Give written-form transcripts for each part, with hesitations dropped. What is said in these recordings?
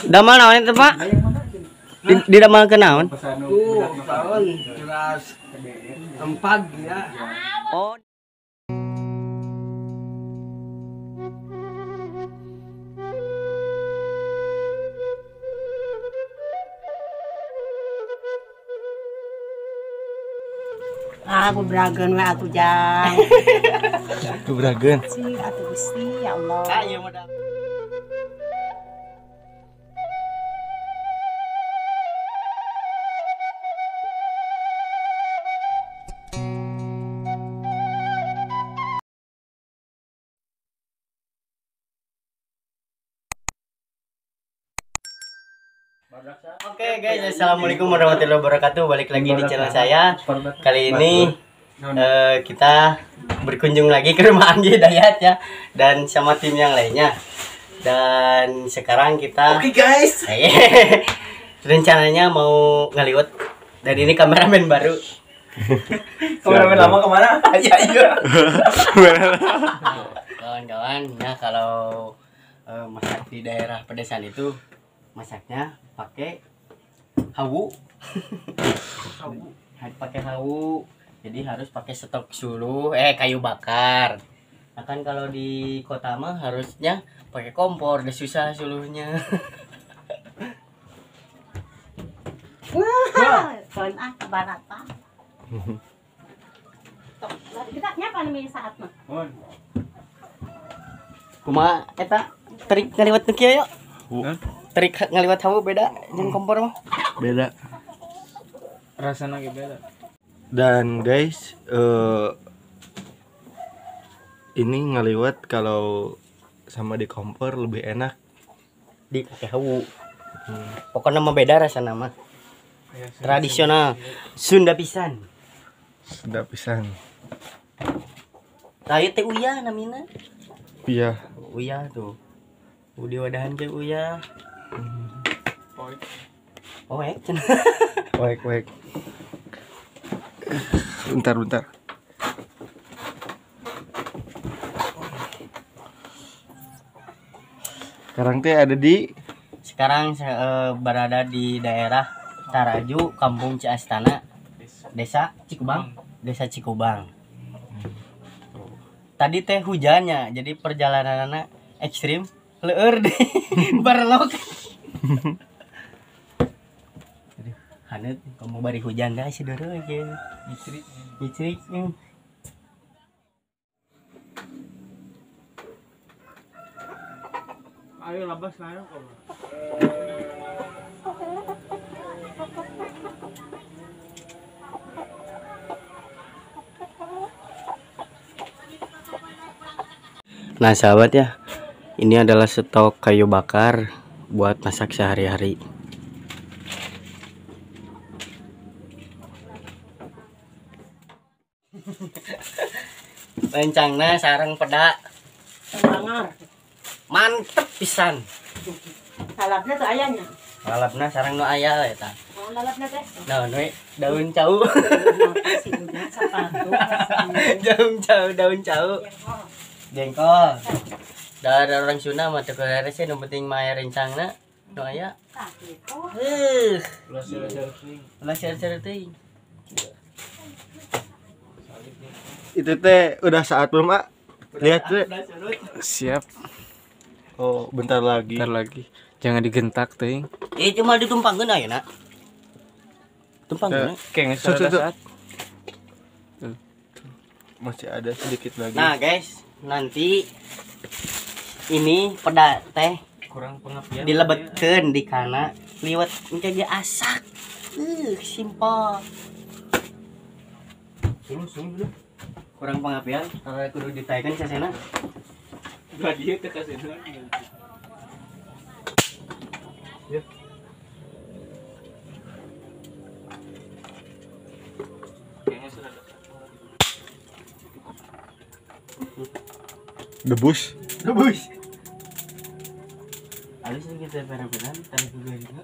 Damel naon itu, Pak? Di damel ke naon? Tuh, tahun beras empag ya. Oh. Aku bragen we atuh jang. Aku bragen. Sing atuh Gusti ya Allah. Ah, ieu modal. Oke guys, assalamualaikum warahmatullahi wabarakatuh. Balik lagi di channel saya. Kali ini kita berkunjung lagi ke rumah Anggi Dayat ya, dan sama tim yang lainnya. Dan sekarang kita, oke guys, rencananya mau ngaliwet. Dan ini kameramen baru. Kameramen lama kemana? Ya iya. Kawan-kawan, ya kalau masak di daerah pedesaan itu masaknya pakai hawu. Pakai hawu, jadi harus pakai stok suluh, kayu bakar. Nah kan kalau di kota mah harusnya pakai kompor, udah susah suluhnya. Wah, ah barata. Kita nyapa nih saat mah. Kumaha eta trik ngaliwat nu kieu yuk? Trik ngaliwat hawu beda jeung kompor mah. Beda. Rasanya ge beda. Dan guys, ini ngaliwat kalau sama di kompor lebih enak di pakai hawu. Pokoknya mah beda rasana mah. Tradisional Sunda pisan. Sunda pisan. Tah ieu teh uyah namina. Iya. Uyah tuh. Di wadahan ke uyah. Poek. Poek, poek. Bentar, bentar. Sekarang teh ada di sekarang saya berada di daerah Taraju, Kampung Ciastana, Desa Cikubang, Desa Cikubang. Tadi teh hujannya, jadi perjalanannya ekstrim, leur deh, berlok. Hanet, kamu bari hujan dah si doro aja. Nyicrik, nyicrik. Ayo labas ayo kamu. Nah sahabat ya, ini adalah stok kayu bakar buat masak sehari-hari. Rencangna sarang peda. Mantep pisan. Lalapna tuh ayahnya. Lalapna sarang nu aya eta. Mau lalapna teh? Naon we? Daun cau. Daun cau, daun cau. Jengkol. Da orang Sunda mah teu beres nu penting mah aya rencangna nu aya. Heuh. Ulah seueur-seueur teuing. Ulah seueur-seueur teuing. Itu teh udah saat belum, Pak? Lihat tuh. Siap. Oh, bentar lagi. Bentar lagi. Jangan digentak teuing. Cuma ditumpangkeun ayeuna. Tumpangkeun. Oke, geus saat. Masih ada sedikit lagi. Nah, guys, nanti ini peda teh kurang pengapian dilebetkeun di kana liwet engke ge asak. Simpel. Suluh dulu. Kurang pengapian kalau kudu ditaekeun sasena. Udah dieu teh kasena. Ya. Kayaknya sudah ada. Debus. Debus. Halus kita pera-peran tarik juga juga.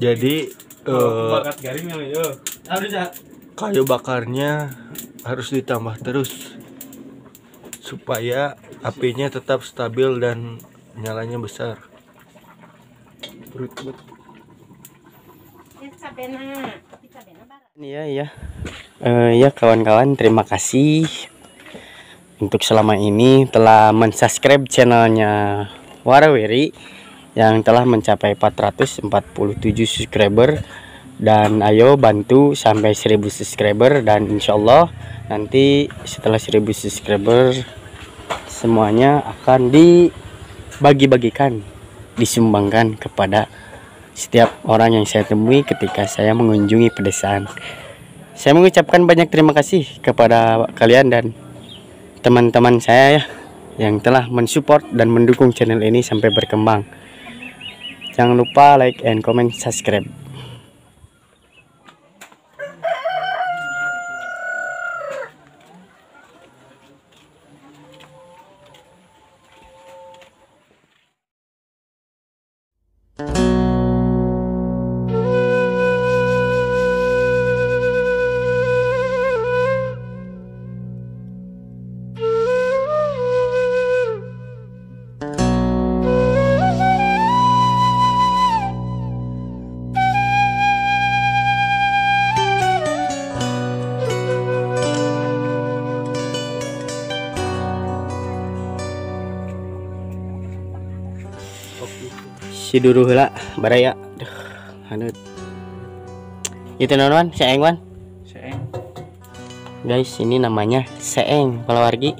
Jadi bakat garing ya. Kayu bakarnya harus ditambah terus supaya apinya tetap stabil dan nyalanya besar. Perut. Iya iya. Ya kawan-kawan, terima kasih untuk selama ini telah mensubscribe channelnya Warawiri yang telah mencapai 447 subscriber. Dan ayo bantu sampai 1000 subscriber, dan insya Allah nanti setelah 1000 subscriber semuanya akan dibagi-bagikan, disumbangkan kepada setiap orang yang saya temui ketika saya mengunjungi pedesaan. Saya mengucapkan banyak terima kasih kepada kalian dan teman-teman saya ya, yang telah mensupport dan mendukung channel ini sampai berkembang. Jangan lupa like and comment, subscribe. Siduru heula baraya. Duh, haneut. Itu naon wan? Seeng wan? Seeng. Guys, ini namanya seeng palawargi.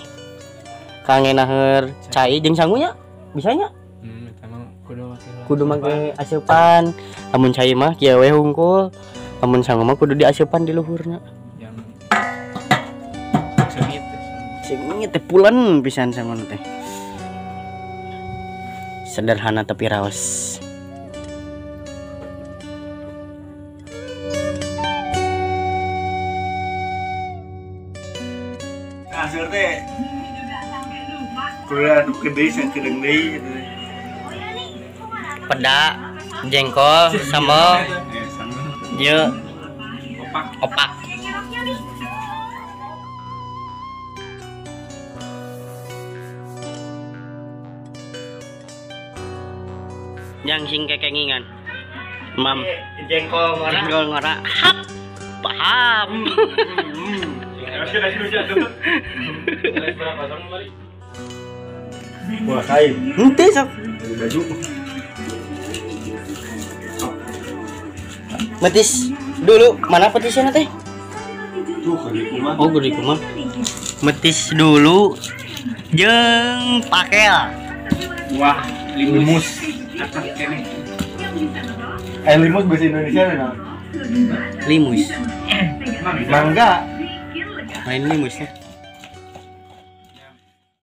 Kangenaheur cai jeung sangunya bisanya? Eta mah kudu make kudu make aseupan. Lamun cai mah kieu we hungkul. Lamun sangu mah kudu diaseupan di luhurna. Yang seungit teh. Seungit teh pulen pisan sangu teh. Sederhana tapi raos. Asur teh kudu anu gede sakedeung deui. Peda, jengkol, sambal, ye, opak. Yang sing kekengingan. Mam, jengkol ngora. Jengkol ngora. Hap. Paham. Wah, kain. Henteu sok. Baju. Metis dulu, mana petisnya teh? Tuh, gede kumaha. Oh, gede kumaha. Metis dulu jeung pakel. Wah, limus. Limus bahasa Indonesia apa? Limus. Mangga. Main limusnya.